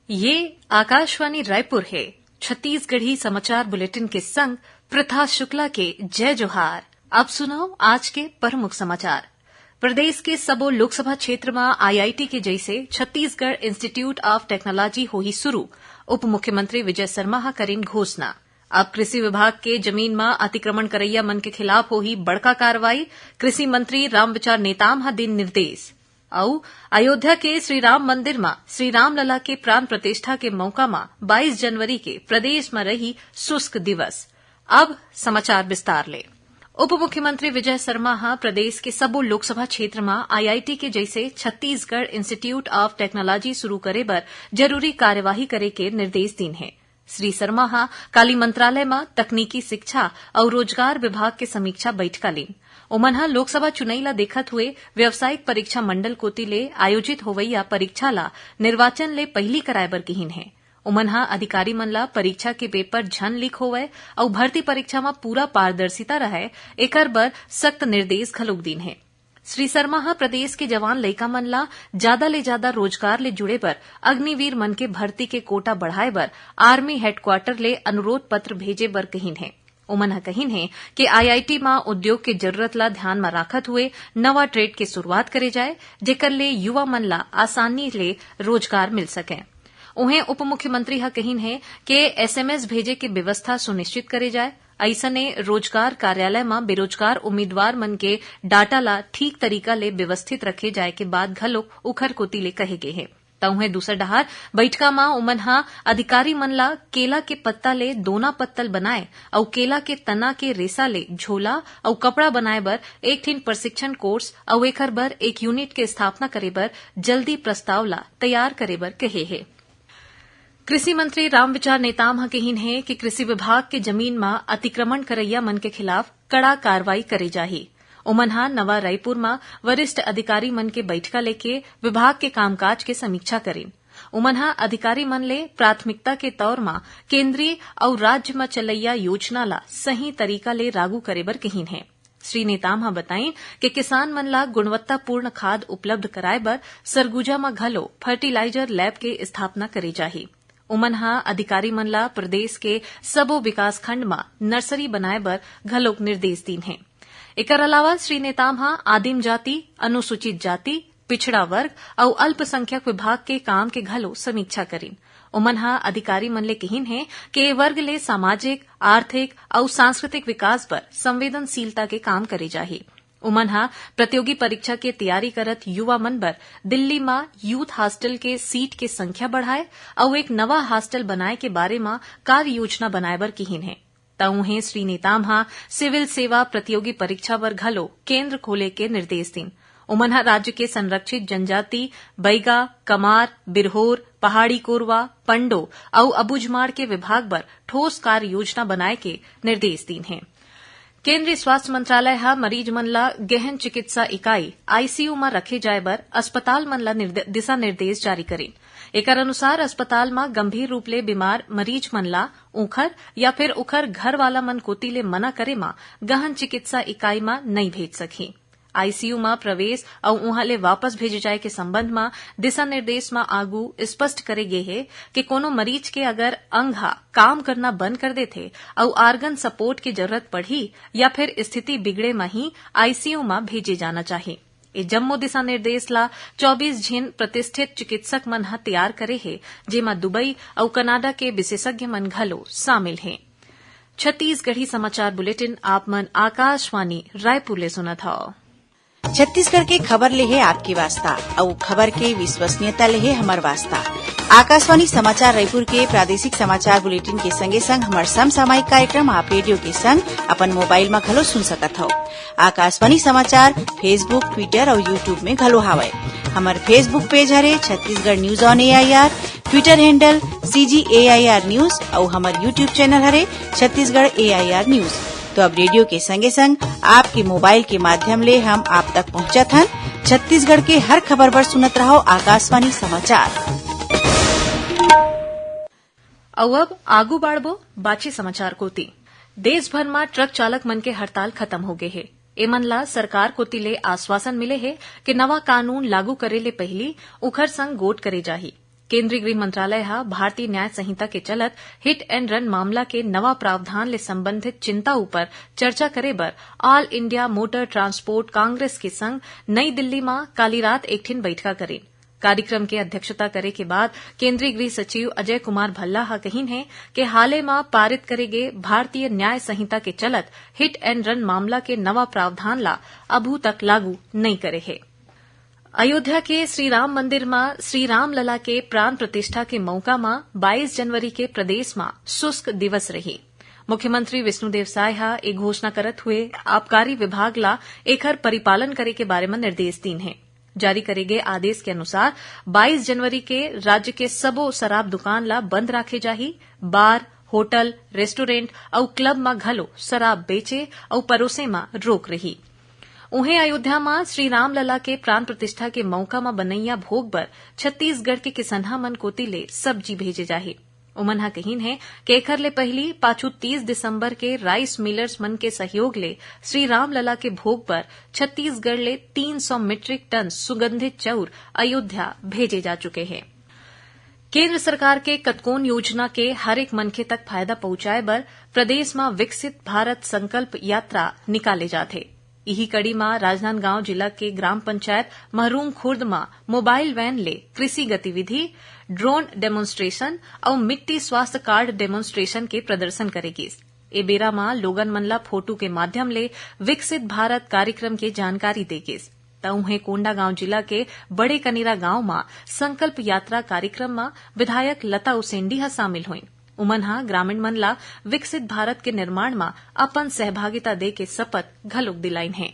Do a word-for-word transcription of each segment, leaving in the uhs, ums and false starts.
ये आकाशवाणी रायपुर हे। छत्तीसगढ़ी समाचार बुलेटिन के संग प्रथा शुक्ला के जय जोहार। अब सुनव आज के प्रमुख समाचार। प्रदेश के सबो लोकसभा क्षेत्र म आईआईटी के जइसे छत्तीसगढ़ Institute of Technology होही शुरू, उप मुख्यमंत्री विजय शर्मा ह करिन घोषणा। अब कृषि विभाग के जमीन म अतिक्रमण करइया मन के खिलाफ होही बड़का कार्रवाई, कृषि मंत्री रामविचार नेताम ह दिन निर्देश। अउ अयोध्या के श्री राम मंदिर म श्री रामलला के प्राण प्रतिष्ठा के मौका म बाईस जनवरी के प्रदेश म रही शुष्क दिवस। अब समाचार विस्तार ले। उप मुख्यमंत्री विजय शर्मा ह प्रदेश के सबो लोकसभा क्षेत्र म आईआईटी के जइसे छत्तीसगढ़ Institute of Technology शुरू करे बर जरूरी कार्यवाही करे के निर्देश दीन हे। श्री शर्मा ह काली मंत्रालय म तकनीकी शिक्षा अउ रोजगार विभाग के समीक्षा बैठका लीन। ओमन ह लोकसभा चुनई ल देखत हुए व्यावसायिक परीक्षा मंडल कोति ले आयोजित होवइया परीक्षा ल निर्वाचन ले पहिली कराए बर किहिन हे। ओमन ह अधिकारी मन ल परीक्षा के पेपर झन लीक होवय अउ भर्ती परीक्षा म पूरा पारदर्शिता रहय, एकर बर सख्त निर्देश घलोक दीन हे। श्री शर्मा ह प्रदेश के जवान लइका मन ल जादा ले जादा रोजगार ले जुड़े बर अग्निवीर मन के भर्ती के कोटा बढ़ाए बर आर्मी हेडक्वार्टर ले अनुरोध पत्र भेजे बर कहिन हे। ओमन ह कहिन हे कि आईआईटी म उद्योग के जरूरत ल ध्यान म राखत हुए नवा ट्रेड के शुरुआत करे जाए, जेकर ले युवा मन ल आसानी ले रोजगार मिल सकय। उहें उप मुख्यमंत्री ह कहिन हे कि एसएमएस भेजे के व्यवस्था सुनिश्चित करे जाए, अइसने रोजगार कार्यालय म बेरोजगार उम्मीदवार मन के डाटा ला ठीक तरीका ले व्यवस्थित रखे जाए के बात घलोक उखर कोति ले कहे गे हे। त उहें दूसर डहार बइठका म उमन ह अधिकारी मन ला केला के पत्ता ले दोना पत्तल बनाए अउ केला के तना के रेसा ले झोला अउ कपड़ा बनाए बर एक ठिन प्रशिक्षण कोर्स अउ एखर बर एक यूनिट के स्थापना करे बर जल्दी प्रस्ताव ला तैयार करे बर कहे हे। कृषि मंत्री रामविचार नेताम ह कहिन हे कि कृषि विभाग के जमीन म अतिक्रमण करइया मन के खिलाफ कड़ा कार्रवाई करे जाही। ओमन ह नवा रायपुर म वरिष्ठ अधिकारी मन के बइठका लेके विभाग के कामकाज के समीक्षा करिन। ओमन ह अधिकारी मन ले प्राथमिकता के तौर म केंद्रीय अउ राज्य म चलइया योजना ला सही तरीका ले लागू करे बर कहिन हे। श्री नेताम ह बताइन कि किसान मन ला गुणवत्तापूर्ण खाद उपलब्ध कराए बर सरगुजा म घलो फर्टिलाइजर लैब के स्थापना करे जाही। उमन ह अधिकारी मन ला प्रदेश के सबो विकासखंड म नर्सरी बनाए बर घलोक निर्देश दीन हे। एकर अलावा श्री नेताम ह आदिम जाति, अनुसूचित जाति, पिछड़ा वर्ग अउ अल्पसंख्यक विभाग के काम के घलो समीक्षा करिन। उमन ह अधिकारी मन ले किहिन हे कि ए वर्ग ले सामाजिक, आर्थिक अउ सांस्कृतिक विकास बर संवेदनशीलता के काम करे जाही। उमन ह प्रतियोगी परीक्षा के तैयारी करत युवा मन बर दिल्ली म यूथ हॉस्टल के सीट के संख्या बढ़ाए अउ एक नवा हॉस्टल बनाए के बारे म कार्य योजना बनाए बर किहिन हे। त उहें श्री नेताम ह सिविल सेवा प्रतियोगी परीक्षा बर घलो केंद्र खोले के निर्देश दीन। उमन ह राज्य के संरक्षित जनजाति बैगा, कमार, बिरहोर, पहाड़ी कोरवा, पंडो अउ अबूझमाड़ के विभाग बर ठोस कार्य योजना बनाए के निर्देश दीन हे। केंद्रीय स्वास्थ्य मंत्रालय ह मरीज मन ल गहन चिकित्सा इकाई, आईसीयू, म रखे जाए बर अस्पताल मन ल निर्दे-, दिशा निर्देश जारी करिन। एकर अनुसार अस्पताल म गंभीर रूप ले बीमार मरीज मन ल उंखर या फिर उखर घर वाला मन कोति ले मना करे म गहन चिकित्सा इकाई म नइ भेज सकही। आईसीयू म प्रवेश अउ उहां ले वापस भेजे जाए के संबंध म दिशा निर्देश म आगू स्पष्ट करे गे हे कि कोनो मरीज के अगर अंग ह काम करना बंद कर देथे अउ आर्गन सपोर्ट के जरूरत पड़ही या फिर स्थिति बिगड़े म ही आईसीयू म भेजे जाना चाही। ए जम्मो दिशा निर्देश ला चौबीस झिन प्रतिष्ठित चिकित्सक मन ह तैयार करे हे, जेमा दुबई अउ कनाडा के विशेषज्ञ मन घलो शामिल हे। छत्तीसगढ़ी समाचार बुलेटिन आप मन आकाशवाणी रायपुर ले सुनत हव। छत्तीसगढ़ के खबर ले हे आपके वास्ता, अउ खबर के विश्वसनीयता ले हे हमर वास्ता। आकाशवाणी समाचार रायपुर के प्रादेशिक समाचार बुलेटिन के संगे संग हमर समसामयिक कार्यक्रम आप रेडियो के संग अपन मोबाइल म घलो सुन सकत हव। आकाशवाणी समाचार Facebook, Twitter अउ YouTube में घलो हावय। हमर Facebook पेज हरे Chhattisgarh news on AIR, Twitter handle CG AIR news अउ हमर YouTube चैनल हरे छत्तीसगढ़ एआईआर न्यूज। तो अब रेडियो के संगे संग आपके मोबाइल के माध्यम ले हम आप तक पहुंचत हन। छत्तीसगढ़ के हर खबर बर सुनत रहव आकाशवाणी समाचार। अउ अब आगू बाढ़बो बाची समाचार कोति। देश भर म ट्रक चालक मन के हड़ताल खत्म हो गे हे। एमन ला सरकार कोति ले आश्वासन मिले हे कि नवा कानून लागू करे ले पहिली उखर संग गोठ करे जाही। केंद्रीय गृह मंत्रालय ह भारतीय न्याय संहिता के चलत हिट एंड रन मामला के नवा प्रावधान ले संबंधित चिंता ऊपर चर्चा करे बर all India motor transport Congress के संग नई दिल्ली म काली रात एक ठिन बैठका करीन। कार्यक्रम के अध्यक्षता करे के बाद केंद्रीय गृह सचिव अजय कुमार भल्ला ह कहिन हे कि हाले म पारित करे गे भारतीय न्याय संहिता के चलत हिट एंड रन मामला के नवा प्रावधान ला अभू तक लागू नइ करे हे। अयोध्या के श्री राम मंदिर म श्री राम लला के प्राण प्रतिष्ठा के मौका म बाईस जनवरी के प्रदेश म शुष्क दिवस रही। मुख्यमंत्री विष्णुदेव साय ह ए घोषणा करत हुए आबकारी विभाग ला एखर परिपालन करे के बारे म निर्देश दीन हे। जारी करे गे आदेश के अनुसार बाईस जनवरी के राज्य के सबो शराब दुकान ला बंद राखे जाही। बार, होटल, रेस्टोरेंट अउ क्लब म घलो शराब बेचे अउ परोसे म रोक रही। उहें, अयोध्या म श्री रामलला के प्राण प्रतिष्ठा के मौका म बनइया भोग बर छत्तीसगढ़ के किसनहा मन कोति ले सब्जी भेजे जाही। उमन ह कहिन हे कि एखर ले पहिली पाछू तीस दिसंबर के राइस मिलर्स मन के सहयोग ले श्री रामलला के भोग बर छत्तीसगढ़ ले तीन सौ मीट्रिक टन सुगंधित चाउर अयोध्या भेजे जा चुके हे। केंद्र सरकार के कतकोन योजना के हर एक मनखे तक फायदा पहुंचाए बर प्रदेश म विकसित भारत संकल्प यात्रा निकाले जाथे। इही कड़ी म राजनांदगांव जिला के ग्राम पंचायत महरूम खुर्द म मोबाइल वैन ले कृषि गतिविधि, ड्रोन डेमोन्स्ट्रेशन अउ मिट्टी स्वास्थ्य कार्ड डेमोन्स्ट्रेशन के प्रदर्शन करे गिस। ए बेरा म लोगन मन ल फोटो के माध्यम ले विकसित भारत कार्यक्रम के जानकारी दे गिस। त उहें, कोंडागांव जिला के बड़े कनेरा गांव म संकल्प यात्रा कार्यक्रम म विधायक लता उसेंडी ह शामिल होइन। उमन ह ग्रामीण मन ला विकसित भारत के निर्माण म अपन सहभागिता दे के शपथ घलोक दिलाइन हे।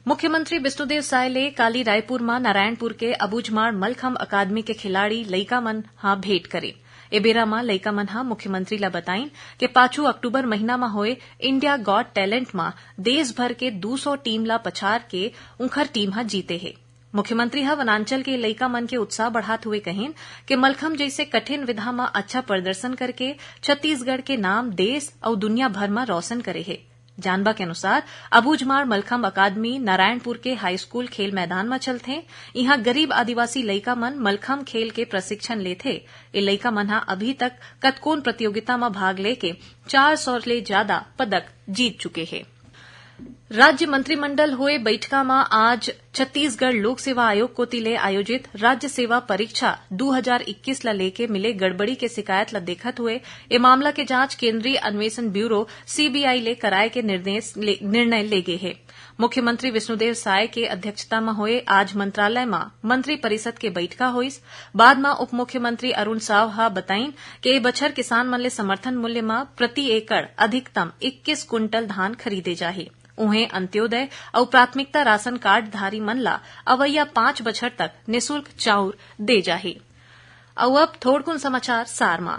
मुख्यमंत्री विष्णुदेव साय ले काली रायपुर म नारायणपुर के अबूझमाड़ मलखंभ अकादमी के खिलाड़ी लइका मन ह भेंट करिन। ए बेरा म लइका मन ह मुख्यमंत्री ला बताइन के पाछू अक्टूबर महीना म होए इंडिया गॉट टैलेंट म देश भर के दू सौ टीम ला पछार के उंखर टीम ह जीते हे। मुख्यमंत्री ह वनांचल के लइका मन के उत्साह बढ़ात हुए कहिन के मलखंभ जइसे कठिन विधा म अच्छा प्रदर्शन करके छत्तीसगढ़ के नाम देश अउ दुनिया भर म रोशन करे हे। जानबा के अनुसार, अबूझमाड़ मलखंभ अकादमी नारायणपुर के हाईस्कूल खेल मैदान म चलथे। इहां गरीब आदिवासी लइका मन मलखंभ खेल के प्रशिक्षण लेथे। ए लइका मन ह अभी तक कतकोन प्रतियोगिता म भाग लेके चार सौ ले जादा पदक जीत चुके हे। राज्य मंत्रिमंडल होए बैठका म आज छत्तीसगढ़ लोक सेवा आयोग कोति ले आयोजित राज्य सेवा परीक्षा दू हजार इक्कीस ल लेके मिले गड़बड़ी के शिकायत ल देखत हुए ए मामला के जांच केंद्रीय अन्वेषण ब्यूरो, सीबीआई, ले कराए के निर्देश ले, निर्णय ले गे हे। मुख्यमंत्री विष्णुदेव साय के अध्यक्षता म होए आज मंत्रालय म मंत्री परिषद के बैठका होइस। बाद म उप मुख्यमंत्री अरुण साव ह बताइन के ए बछर किसान मन ले समर्थन मूल्य म प्रति एकड़ अधिकतम इक्कीस कुंटल धान खरीदे जाही। उहें, अंत्योदय अउ प्राथमिकता राशन कार्डधारी मन ला अवइया पांच बछर तक निशुल्क चाउर दे जाही। अउ अब थोड़कुन समाचार सार म।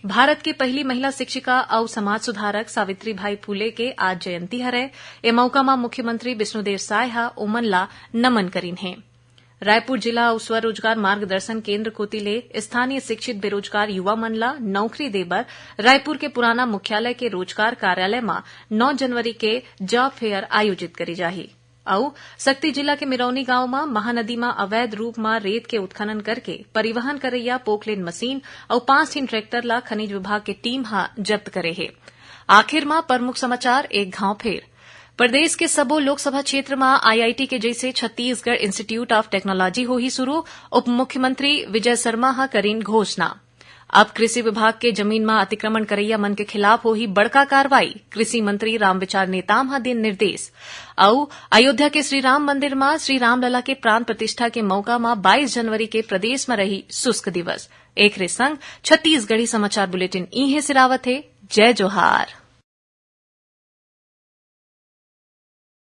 भारत के पहिली महिला शिक्षिका अउ समाज सुधारक सावित्रीबाई फूले के आज जयंती हरय। ए मउका म मुख्यमंत्री विष्णुदेव साय ह ओमन ला नमन करिन हे। रायपुर जिला अउ स्वरोजगार मार्गदर्शन केंद्र कोति ले स्थानीय शिक्षित बेरोजगार युवा मन ला नौकरी दे बर रायपुर के पुराना मुख्यालय के रोजगार कार्यालय म नौ जनवरी के जॉब फेयर आयोजित करे जाही। अउ सक्ती जिला के मिरौनी गांव म महानदी म अवैध रूप म रेत के उत्खनन करके परिवहन करइया पोकलेन मशीन अउ पांच ठिन ट्रैक्टर ला खनिज विभाग के टीम ह जब्त करे हे। आखिर म प्रमुख समाचार एक घांव फेर। प्रदेश के सबो लोकसभा क्षेत्र म आईआईटी के जइसे छत्तीसगढ़ इंस्टीट्यूट ऑफ टेक्नोलॉजी होही शुरू, उप मुख्यमंत्री विजय शर्मा ह करिन घोषणा। अब कृषि विभाग के जमीन म अतिक्रमण करइया मन के खिलाफ होही बड़का कार्रवाई, कृषि मंत्री रामविचार नेताम ह दिन निर्देश। अउ अयोध्या के श्री राम मंदिर म श्री रामलला के प्राण प्रतिष्ठा के मउका म बाईस जनवरी के प्रदेश म रही शुष्क दिवस। एकरे संग छत्तीसगढ़ी समाचार बुलेटिन इहें सिरावत हे। जय जोहार।